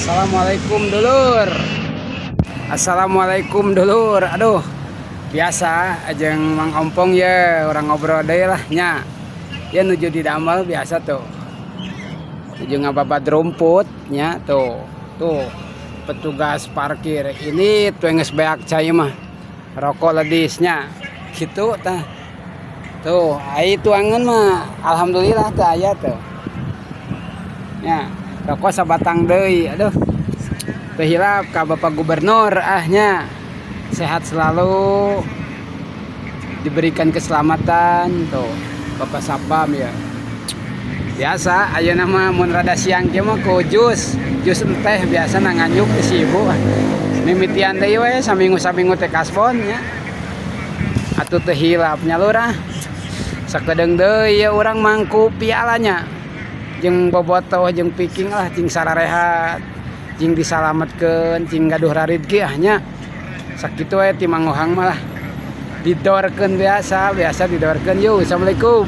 Assalamualaikum, dulur. Assalamualaikum, dulur. Aduh, biasa jeung Mang Ompong ya, urang ngobrol deui lah nya. Ya, nuju di damel biasa tuh. Nuju ngababat rumput nya tuh. Tuh petugas parkir ini tuh geus beak cai mah. Rokok ledisnya. Gitu tah. Tuh, ai tuangan mah alhamdulillah teh aya tuh. Ya, rokok sabatang deui. Aduh. Teu hilap ka Bapak Gubernur ah nya. Sehat selalu. Diberikan keselamatan tuh. Bapak Sapam ya. Biasa ayeuna mah mun rada siang kieu mah ku jus, jus teh biasa nanganyuk ti si ibu. Mimitian deui we saminggu-saminggu teh kasbon nya. Atuh teu hilap nya, lur, ah. Sakedeung deui ya urang mangku pialanya. Jeung bobotoh jeung Viking lah, cing sararehat, cing disalametkeun, cing gaduh raridki ah nya. Sakitu we ti Mang Ohang mah lah. Didorkeun biasa, biasa didorkeun yuk. Assalamualaikum.